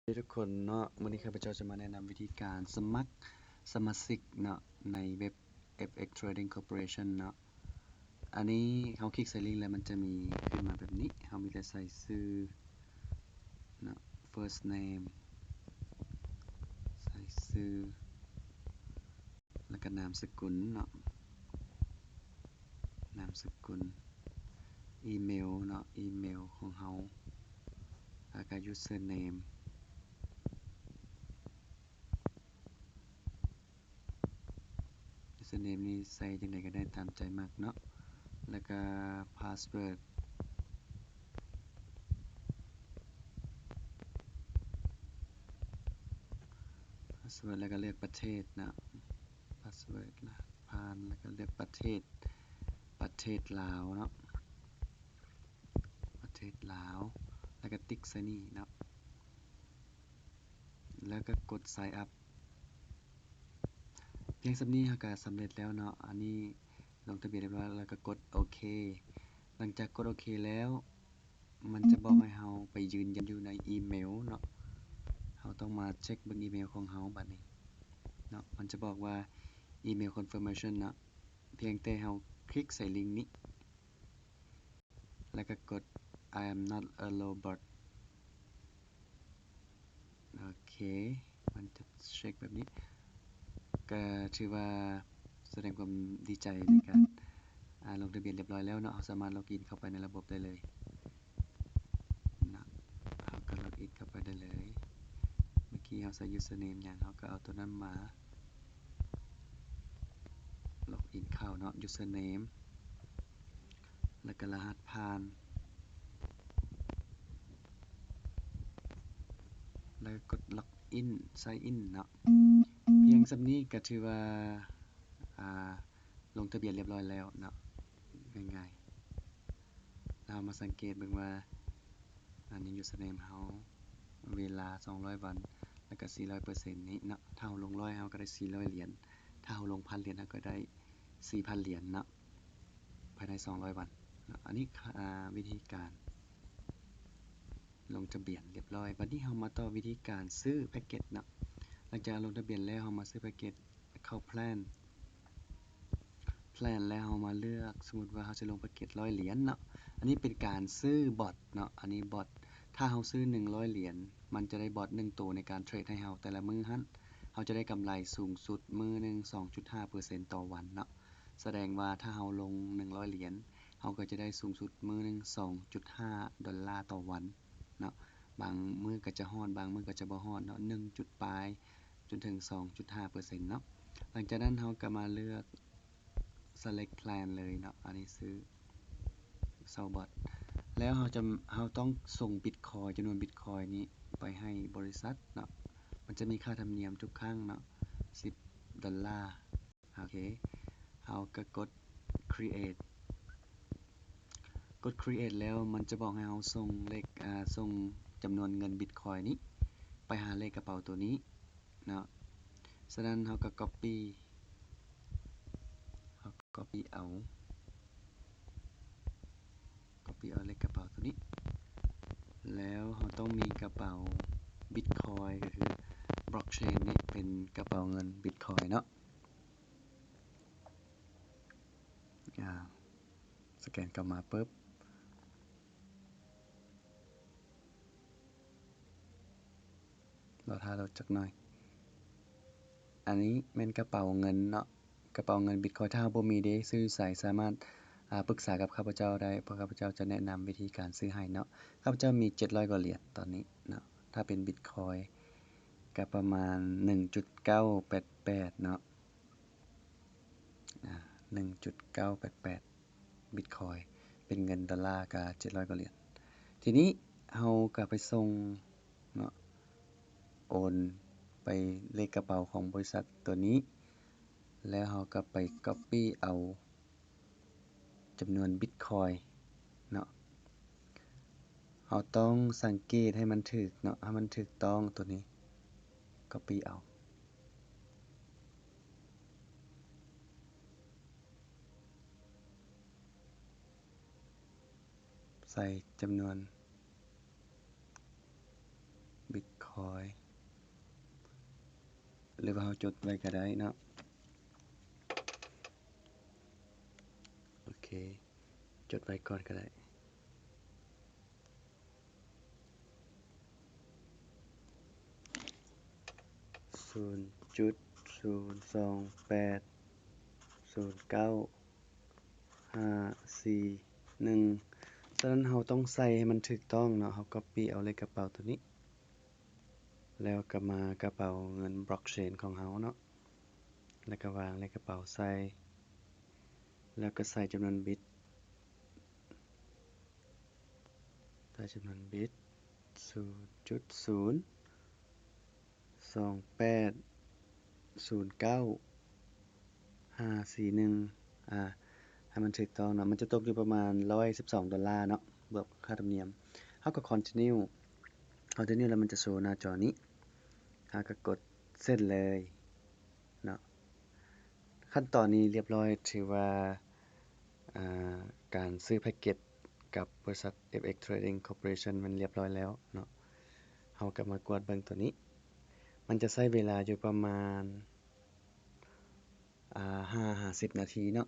ດີທຸກຄົນເນາະ, ມື້ນີ້ຂ້າພະເຈົ້າຈະມາແນະນຳວິທີການສະໝັກສະມາຊິກເນາະ ໃນເວັບ FX Trading Corporation ເນາະ. ອັນນີ້ເຮົາຄລິກໃສ່ລິງແລ້ວມັນຈະມີຂຶ້ນມາແບບນີ້, ເຮົາມີແຕ່ໃສ່ຊື່ເນາະ first name ໃສ່ຊື່ ແລ້ວກໍນາມສະກຸນເນາະ ນາມສະກຸນ, ອີເມວເນາະ ອີເມວຂອງເຮົາ ແລ້ວກໍ username username ນີ້ໃສ່ຈັ່ງໃດກໍໄດ້ຕາມໃຈມັກເນາະ ແລ້ວກໍ password password ແລ້ວກໍເລືອກປະເທດເນາະ password ລະຜ່ານ ແລ້ວກໍເລືອກປະເທດ ປະເທດລາວເນາະ ປະເທດລາວ ແລ້ວກໍຕິກໃສ່ນີ້ເນາະ ແລ້ວກໍກົດ sign up. ພຽງສ່ຳນີ້ເຮົາກໍສຳເລັດແລ້ວເນາະ, ອັນນີ້ລົງທະບຽນຮຽບຮ້ອຍ ແລ້ວກໍກົດໂອເຄ. ຫຼັງຈາກກົດໂອເຄແລ້ວ ມັນຈະບອກໃຫ້ເຮົາໄປຢືນຢັນຢູ່ໃນອີເມວເນາະ, ເຮົາຕ້ອງມາເຊັກເບິ່ງອີເມວຂອງເຮົາບາດນີ້ເນາະ, ມັນຈະບອກວ່າອີເມວ confirmation ເນາະ, ພຽງແຕ່ເຮົາຄລິກໃສ່ລິງນີ້ ແລ້ວກໍກົດ I am not a robot. ໂອເຄ ມັນຈະເຊັກແບບນີ້ ກໍຖືວ່າສະແດງຄວາມດີໃຈໃນການ ອາ ລົງທະບຽນຮຽບຮ້ອຍແລ້ວເນາະ, ເຮົາສາມາດ log in ເຂົ້າໄປໃນລະບົບໄດ້ເລີຍເນາະ, ເຮົາກໍ log in ເຂົ້າໄປໄດ້ເລີຍ. ເມື່ອກີ້ເຮົາໃສ່ username ຫຍັງ ເຮົາກໍເອົາຕົວນັ້ນມາ log in ເຂົ້າເນາະ username ແລ້ວກໍລະຫັດຜ່ານ ແລ້ວກໍກົດ log in sign in ເນາະ. ພຽງສ່ຳນີ້ກໍຖືວ່າ ອາ ລົງທະບຽນຮຽບຮ້ອຍແລ້ວເນາະ, ງ່າຍໆ. ເຮົາມາສັງເກດເບິ່ງວ່າ ອັນນີ້ username ເຮົາ ເວລາສອງຮ້ອຍວັນ ແລ້ວກໍສີ່ຮ້ອຍເປີເຊັນນີ້ເນາະ, ຖ້າເຮົາລົງຮ້ອຍ ເຮົາກໍໄດ້ສີ່ຮ້ອຍຫຼຽນ, ຖ້າເຮົາລົງພັນຫຼຽນ ເຮົາກໍໄດ້ສີ່ພັນຫຼຽນເນາະ ພາຍໃນສອງຮ້ອຍວັນເນາະ. ອັນນີ້ ອາ ວິທີການລົງທະບຽນຮຽບຮ້ອຍ. ບັດນີ້ເຮົາມາຕໍ່ວິທີການຊື້ແພັກເກັດເນາະ. ຫຼັງຈາກລົງທະບຽນແລ້ວ ເຮົາມາຊື້ແພັກເກັດ ເຂົ້າ plan plan ແລ້ວເຮົາມາເລືອກ, ສົມມຸດວ່າເຮົາຈະລົງແພັກເກັດຮ້ອຍຫຼຽນເນາະ, ອັນນີ້ເປັນການຊື້ບອດເນາະ, ອັນນີ້ບອດ ຖ້າເຮົາຊື້ໜຶ່ງຮ້ອຍຫຼຽນ ມັນຈະໄດ້ບອດໜຶ່ງໂຕໃນການເທຣດໃຫ້ເຮົາແຕ່ລະມື້ຫັ້ນ, ເຮົາຈະໄດ້ກຳໄລສູງສຸດມື້ໜຶ່ງສອງຈຸດຫ້າເປີເຊັນຕໍ່ວັນເນາະ. ສະແດງວ່າຖ້າເຮົາລົງໜຶ່ງຮ້ອຍຫຼຽນ ເຮົາກໍຈະໄດ້ສູງສຸດມື້ໜຶ່ງສອງຈຸດຫ້າໂດລາຕໍ່ວັນເນາະ, ບາງມື້ກໍຈະຮອດ ບາງມື້ກໍຈະບໍ່ຮອດເນາະ, ໜຶ່ງຈຸດປາຍ ຈົນເຖິງສອງຈຸດຫ້າເປີເຊັນເນາະ. ຫຼັງຈາກນັ້ນເຮົາກໍມາເລືອກ select plan ເລີຍເນາະ, ອັນນີ້ຊື້ sell bot ແລ້ວເຮົາຈະ ເຮົາຕ້ອງສົ່ງ Bitcoin ຈຳນວນ Bitcoin ນີ້ໄປໃຫ້ບໍລິສັດເນາະ, ມັນຈະມີຄ່າທຳນຽມທຸກຄັ້ງເນາະ ສິບໂດລາ. ໂອເຄ ເຮົາກໍກົດ create ກົດ create ແລ້ວມັນຈະບອກໃຫ້ເຮົາສົ່ງເລກ ອາ ສົ່ງຈຳນວນເງິນ Bitcoin ນີ້ໄປຫາເລກກະເປົາໂຕນີ້ເນາະ. ສະນັ້ນເຮົາກໍ copy ເຮົາ copy ເອົາ copy ເອົາເລກກະເປົາໂຕນີ້ ແລ້ວເຮົາຕ້ອງມີກະເປົາ Bitcoin ກໍຄື blockchain ນີ້ເປັນກະເປົາເງິນ Bitcoin ເນາະ. ອາ ສະແກນເຂົ້າມາປຶບ ລໍຖ້າໂຫຼດຈັກໜ້ອຍ. ອັນນີ້ແມ່ນກະເປົາເງິນເນາະ, ກະເປົາເງິນ Bitcoin ຖ້າເຮົາບໍ່ມີເດ ຊື້ຢູ່ໃສ? ສາມາດ ອາ ປຶກສາກັບຂ້າພະເຈົ້າໄດ້ ເພາະຂ້າພະເຈົ້າຈະແນະນຳວິທີການຊື້ໃຫ້ເນາະ. ຂ້າພະເຈົ້າມີເຈັດຮ້ອຍກວ່າຫຼຽນຕອນນີ້ເນາະ, ຖ້າເປັນ Bitcoin ກະປະມານໜຶ່ງຈຸດເກົ້າແປດແປດເນາະ. ອາ ໜຶ່ງຈຸດເກົ້າແປດແປດ Bitcoin ເປັນເງິນໂດລາກະເຈັດຮ້ອຍກວ່າຫຼຽນ. ທີນີ້ເຮົາກະໄປສົ່ງເນາະ ໂອນໄປເລກກະເປົາຂອງບໍລິສັດໂຕນີ້ ແລ້ວເຮົາກະໄປ copy ເອົາ ຈຳນວນ Bitcoin ເນາະ. ເຮົາຕ້ອງສັງເກດໃຫ້ມັນຖືກເນາະ, ໃຫ້ມັນຖືກຕ້ອງໂຕນີ້ copy ເອົາ ໃສ່ຈຳນວນ Bitcoin ອຍ ຫຼືວ່າເຮົາຈົດໄວ້ກໍໄດ້ເນາະ. ໂອເຄ ຈົດໄວ້ກ່ອນກໍໄດ້. ສູນຈຸດສູນສອງແປດສູນເກົ້າຫ້າສີ່ໜຶ່ງ. ສະນັ້ນເຮົາຕ້ອງໃສ່ໃຫ້ມັນຖືກຕ້ອງເນາະ. ເຮົາກັອບປີ້ເອົາເລກກະເປົາໂຕນີ້ ແລ້ວກໍມາກະເປົາເງິນບລັອກເຊນຂອງເຮົາເນາະ ແລ້ວກໍວາງເລກກະເປົາໃສ່ ແລ້ວກໍໃສ່ຈຳນວນບິດ ໃສ່ຈຳນວນບິດສູນຈຸດສູນສອງແປດສູນເກົ້າຫ້າສີ່ໜຶ່ງ ອ່າ ໃຫ້ມັນຖືກຕ້ອງເນາະ. ມັນຈະຕົກຢູ່ປະມານຮ້ອຍສິບສອງໂດລາເນາະ ບວກຄ່າທຳນຽມ. ເຮົາກໍຄອນທິນິວ ຄອນທິນິວ ແລ້ວມັນຈະໂຊໜ້າຈໍນີ້ ເຮົາກໍກົດເຊັນເລີຍເນາະ. ຂັ້ນຕອນນີ້ລຽບຮ້ອຍ ຖືວ່າ ອ່າ ການຊື້ແພັກເກັດກັບບໍລິສັດ ເອັຟເອັກ Trading Corporation ແມ່ນລຽບຮ້ອຍແລ້ວເນາະ. ເຮົາກໍມາກວດເບິ່ງໂຕນີ້ ມັນຈະໃຊ້ເວລາຢູ່ປະມານ ອ່າ ຫ້າຫາສິບນາທີເນາະ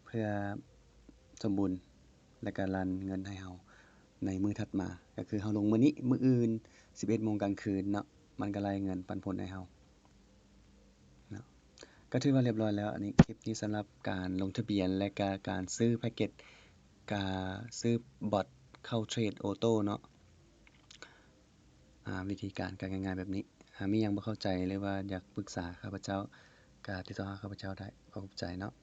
ເພື່ອສົມບູນ ແລ້ວກໍລັນເງິນໃຫ້ເຮົາໃນມື້ຖັດມາ. ກໍຄືເຮົາລົງມື້ນີ້ ມື້ອື່ນສິບເອັດໂມງກາງຄືນເນາະ ມັນກໍໄລ່ເງິນປັນຜົນໃຫ້ເຮົາເນາະ. ກໍຖືວ່າລຽບຮ້ອຍແລ້ວ. ອັນນີ້ ຄລິບນີ້ສຳລັບການລົງທະບຽນ ແລະກະການຊື້ແພັກເກັດ ກະຊື້ບອດເຂົ້າເທຣດໂອໂຕ້ເນາະ. ອ່າ ວິທີການກໍງ່າຍໆແບບນີ້. ຫາກມີຫຍັງບໍ່ເຂົ້າໃຈ ຫຼືວ່າຢາກປຶກສາຂ້າພະເຈົ້າ ກໍຕິດຕໍ່ຫາຂ້າພະເຈົ້າໄດ້. ຂໍຂອບໃຈເນາະ.